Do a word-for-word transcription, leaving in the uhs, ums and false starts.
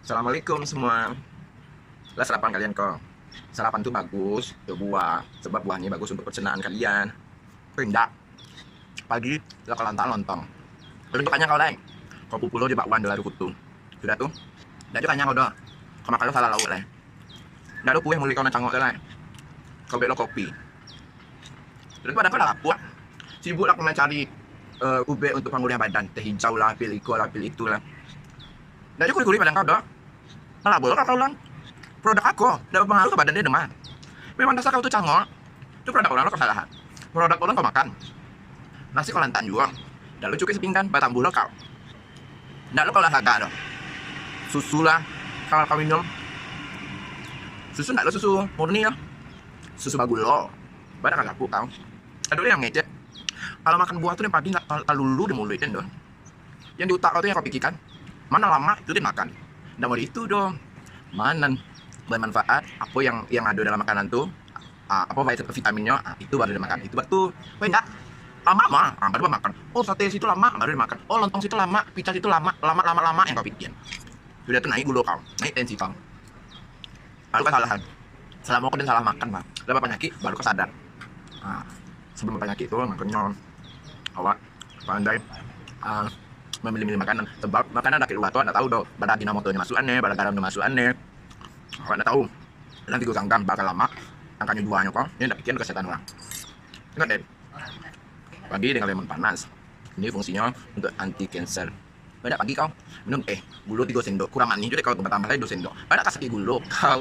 Assalamualaikum semua. Lah sarapan kalian ko? Sarapan tu bagus, yo buah, sebab buah ni bagus untuk pencernaan kalian. Tapi indak, pagi lah kau lantak lontong. Tapi tu kanyang kau lai. Kau pupulo di bakwan doh lah tu kutu. Sudah tu, indak jo kanyang kau doh. Kau makan lo salah lauak lai. Indak lo kueh muluik kau nan cangok tu lai. Kau bek lo kopi. Jadi badan kau lah lapuak. Sibuk lah kau mancari uh, ubek untuk pangurih badan. Teh hijau lah, pil iko lah, pil itu lah. Indak jo kuri-kuri badan kau doh. Malah boleh kau ulang. Produk aku, indak berpengaruh ke badan dia demah. Memang dasar kau tu cangok. Tu produk orang lo kesalahan. Produk orang kau makan. Nasi kau lantak juo. Indak lo cukup sepinggan, batambuh lo kau. Indak lo kau lah saga doh. Susu lah, kalau kau minum. Susu indak lo susu murni lah. Susu bagulo. Badan kan lapuak kau. Ado yang ngecek. Kalau makan buah tu yang pagi indak tal- talulu di muluik kan doh. Yang di utak kau tu yang kau pikirkan. Mana lamak itu dimakan. Indak mau itu doh. Mana bermanfaat apa yang yang ada dalam makanan tu. Ah, apa vit- vitaminnyo, ah, itu baru dimakan. Itu baru tu. Kau indak. Lamak mah, ah, baru makan. Oh, sate situ lamak, baru dimakan. Oh, lontong situ lamak, pizza situ lamak, lamak, lamak, lamak yang kau pikir. Sudah tu naik gulo kau, naik tensi kau. Lalu kesalahan. Selama kau den salah makan mah. Lah bapanyakik, baru kau sadar. Ah, sebelum bapanyakik tu, makonyo awak pandai ah, memilih-milih makanan. Sebab makanan dari luar tu indak tahu doh. Bara daging motornyo masuk ane, bara garamnyo masuk ane. Awak indak tahu. Nanti gue ganggang bakal lama. Angkanyo duanyo kau, ini indak pikiran kesehatan orang. Ingat deh. Pagi dengan lemon panas. Ini fungsinya untuk anti cancer. Banyak pagi kau minum teh, gulo tigo sendok, kurang manih juga kau tambah lagi dua sendok. Banyak kasih gulo kau.